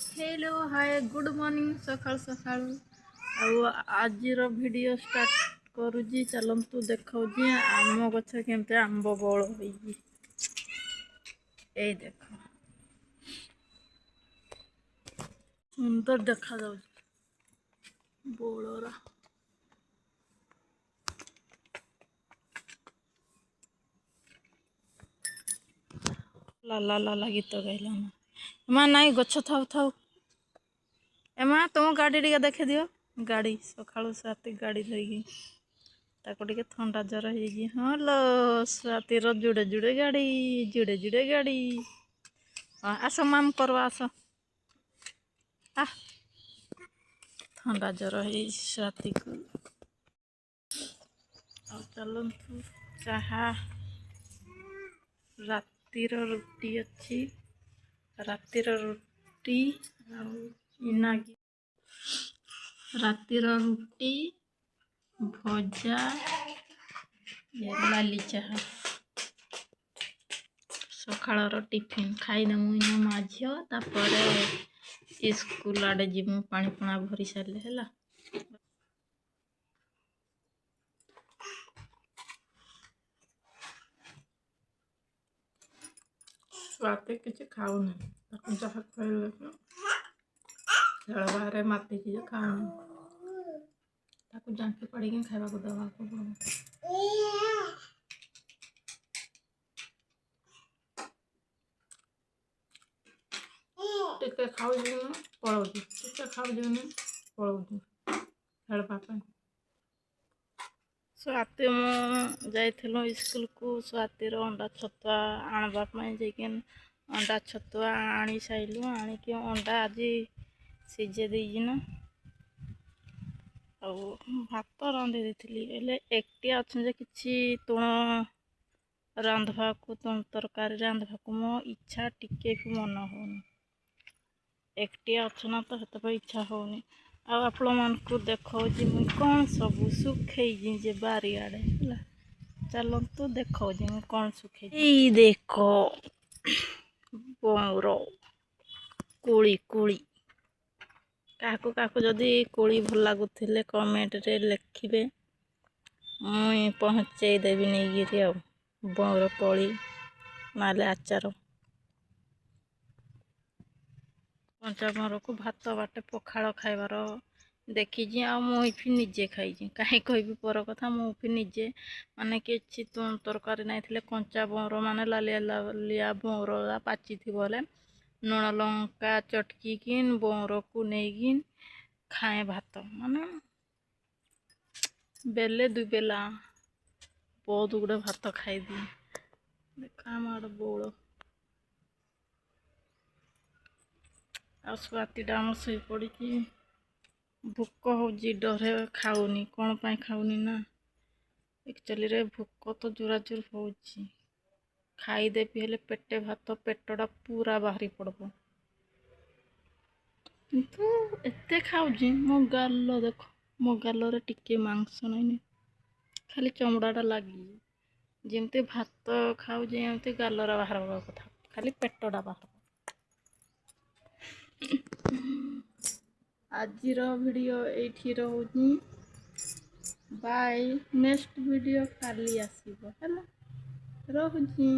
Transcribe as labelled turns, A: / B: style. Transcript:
A: Hello, ହାଏ, good morning. ସକାଳୁ ସକାଳୁ ଆଉ ଆଜିର ଭିଡ଼ିଓ ଷ୍ଟାର୍ଟ କରୁଛି। ଚାଲନ୍ତୁ, ଦେଖାଉଛି ଆମ ଗଛ କେମିତି ଆମ୍ବ ବଉଳ ହେଇଛି। ଏଇ ଦେଖ, ସୁନ୍ଦର ଦେଖାଯାଉଛି ବଉଳର। ଲା ଲା ଲା ଲା ଗୀତ ଗାଇଲା ନା ମା। ନାଇଁ, ଗଛ ଥାଉ ଥାଉ। ଏମା, ତମ ଗାଡ଼ି ଟିକେ ଦେଖିଦିଅ ଗାଡ଼ି। ସକାଳୁ ସ୍ୱାତି ଗାଡ଼ି ଧରିକି, ତାକୁ ଟିକେ ଥଣ୍ଡା ଜ୍ୱର ହେଇଯାଇଛି। ହଁ ଲୋ, ସ୍ୱାତିର ଯୁଡ଼େ ଯୁଡ଼େ ଗାଡ଼ି, ଯୁଡ଼େ ଯୁଡ଼େ ଗାଡ଼ି। ହଁ, ଆସ ମାମ କରବା, ଆସ। ଆ ଥଣ୍ଡା ଜ୍ୱର ହେଇଯାଇଛି ସ୍ୱାତିକୁ। ଆଉ ଚାଲନ୍ତୁ, ଚାହା, ରାତିର ରୁଟି ଅଛି, ରାତିର ରୁଟି ଆଉ ଇନାଗି, ରାତିର ରୁଟି ଭଜା, ଲାଲି ଚାହା। ସକାଳର ଟିଫିନ୍ ଖାଇଦେମୁ ଇନା ମା ଝିଅ, ତାପରେ ସ୍କୁଲ ଆଡ଼େ ଯିମୁ ପାଣି ପୁଣା ଭରି ସାରିଲେ ହେଲା।
B: ସ୍ୱାତି କିଛି ଖାଉନି। ତାକୁ ଯାହା ଖୁଆଇଲେ ଖେଳ ବାହାରେ ମାତିଛି ଯେ ଖାଉନି। ତାକୁ ଜାଙ୍କି ପଡ଼ିକି ଖାଇବାକୁ ଦେବାକୁ ପଡ଼ିବ। ଟିକେ ଖାଉଛି ପଳଉଛି, ଟିକେ ଖାଉଛି ପଳଉଛି ଖେଳିବା ପାଇଁ।
A: ସ୍ୱାତି ମୁଁ ଯାଇଥିଲୁ ସ୍କୁଲକୁ ସ୍ୱାତିର ଅଣ୍ଡା ଛତୁଆ ଆଣିବା ପାଇଁ। ଯାଇକି ଅଣ୍ଡା ଛତୁଆ ଆଣି ସାରିଲୁ। ଆଣିକି ଅଣ୍ଡା ଆଜି ସିଝେଇ ଦେଇଛି ନା, ଆଉ ଭାତ ରାନ୍ଧି ଦେଇଥିଲି। ହେଲେ ଏକଟିଆ ଅଛନ୍ତି ଯେ କିଛି ତୁଣ ରାନ୍ଧବାକୁ, ତରକାରୀ ରାନ୍ଧବାକୁ ମୋ ଇଚ୍ଛା ଟିକେ ବି ମନ ହେଉନି। ଏକଟିଆ ଅଛ ନା, ତ ସେଥିପାଇଁ ଇଚ୍ଛା ହେଉନି। ଆଉ ଆପଣମାନଙ୍କୁ ଦେଖାଉଛି ମୁଁ କ'ଣ ସବୁ ଶୁଖେଇଛି ଯେ ବାରିଆଡ଼େ ହେଲା। ଚାଲନ୍ତୁ, ଦେଖାଉଛି ମୁଁ କ'ଣ ଶୁଖେଇଛି। ଏଇ ଦେଖ, ବଉର କୋଳି। କୋଳି କାହାକୁ କାହାକୁ ଯଦି କୋଳି ଭଲ ଲାଗୁଥିଲେ କମେଣ୍ଟରେ ଲେଖିବେ, ମୁଇଁ ପହଞ୍ଚେଇ ଦେବି ନେଇକିରି। ଆଉ ବଉର କୋଳି ନହେଲେ ଆଚାର। କଞ୍ଚା ବଉରକୁ ଭାତ ବାଟେ ପଖାଳ ଖାଇବାର ଦେଖିଛି, ଆଉ ମୁଁ ବି ନିଜେ ଖାଇଛି। କାହିଁ କହିବି ପର କଥା, ମୁଁ ବି ନିଜେ ମାନେ କିଛି ତରକାରୀ ନାଇଥିଲେ କଞ୍ଚା ବଉର, ମାନେ ଲାଲିଆ ଲାଲିଆ ବଉର ପାଚିଥିବ ହେଲେ ଲୁଣ ଲଙ୍କା ଚଟକିକି ବଉରକୁ ନେଇକି ଖାଏ ଭାତ। ମାନେ ବେଲେ ଦୁଇ ବେଲା ବହୁତ ଗୁଡ଼େ ଭାତ ଖାଇଦିଏ। ଦେଖ ଆମ ଆଡ଼େ ବଉଳ। ଆଉ ସ୍ୱାତିଟା ଆମ ଶୋଇପଡ଼ିଛି। ଭୋକ ହେଉଛି ଡରେ ଖାଉନି। କ'ଣ ପାଇଁ ଖାଉନି ନା, ଆକ୍ଚୁଆଲିରେ ଭୋକ ତ ଜୋରାଜୋର ହେଉଛି, ଖାଇଦେବି ହେଲେ ପେଟେ ଭାତ ପେଟଟା ପୁରା ବାହାରି ପଡ଼ିବ। କିନ୍ତୁ ଏତେ ଖାଉଛି, ମୋ ଗାଲ ଦେଖ, ମୋ ଗାଲରେ ଟିକେ ମାଂସ ନାହିଁ, ଖାଲି ଚମଡ଼ାଟା ଲାଗିଛି। ଯେମିତି ଭାତ ଖାଉଛି ଏମିତି ଗାଲରେ ବାହାର କଥା, ଖାଲି ପେଟଟା ବାହାର। ଆଜିର ଭିଡ଼ିଓ ଏଇଠି ରହୁଛି। ବାଏ, ନେକ୍ସଟ ଭିଡ଼ିଓ କାଲି ଆସିବ। ହେଲା, ରହୁଛି।